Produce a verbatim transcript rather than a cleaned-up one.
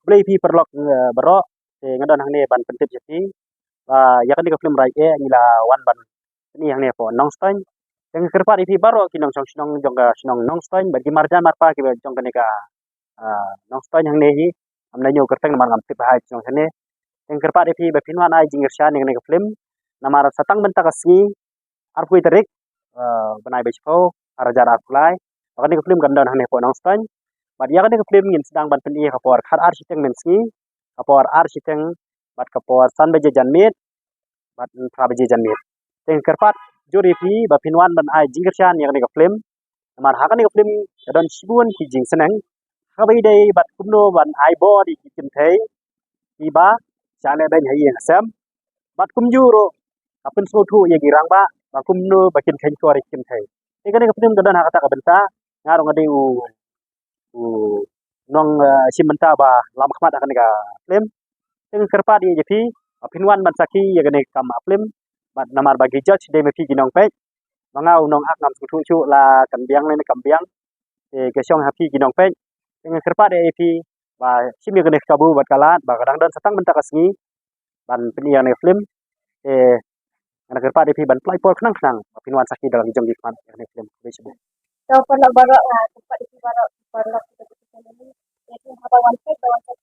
Khublei phi paralok, eh, baroh. Te nga don hangne ban pyntip ïa phi ba ïa kane ka film Rai eh ngi la wan ban pyni hangne hapoh Nongstoiñ. Te nga kyrpad ïa phi baroh ki nongshong shnong jong ka shnong Nongstoiñ bad ki marjan marpa kiba jong kane ka, ah, Nongstoiñ hangne hi. Am na nyo kyrteng namar ngam tip bha ïa ki shnong hangne. Te nga kyrpad ïa phi ba phin wan ai jingkyrshan ïa kane ka film. Namar sa tang mynta ka sngi arphew tarik, eh, bnai ba shiphew, ar hajar arphew lai. Ba kane ka film kan don hangne hapoh Nongstoiñ. Bad ïa kane ka film ngin sdang ban pyni ha ka por khatar shiteng mynsngi, ka por ar shiteng, bad ka por san baje janmiet, bad phra baje janmiet. Te nga kyrpad jur ïa phi ba phin wan ban ai jingkyrshan ïa kane ka film. Namar ha kane ka film ka don shibun ki jingsneng. Kaba ïadei bad kumno ban ai bor ïa ki kynthei kiba shah leh beiñ ha ïing ha sem. Bad kumjuh ruh ka pynsngewthuh ïa ki rangbah ba kumno ba kin kheiñ khor ïa ki kynthei. Te kane ka film ka don ha kata ka bynta, nga ruh nga dei u, u nong, eh, shim bynta ba lam khmat ha kane ka film. Te nga kyrpad ïa phi ba phin wan ban sakhi ïa kane ka kam film. Bad namar ba ki judge dei ma phi ki nongpeit. Ma nga u nongak ngam sngewthuh shuh la kan biang lane kam biang. Te ka shong ha phi ki nongpeit. Te nga kyrpad ïa phi ba shim ïa kane ka kabu bad ka lad ba ka dang don sa tang mynta ka sngi ban pyni ïa kane ka film. Te nga kyrpad ïa phi ban pynlait por khnang khnang ba phin wan sakhi da la ki jong ki khmat ïa kane ka film. Khublei shibun. To paralok baroh, nga kyrpad ïa phi baroh, paralok kiba dei ki family. Ïa phi haba wan peit, ba wan peit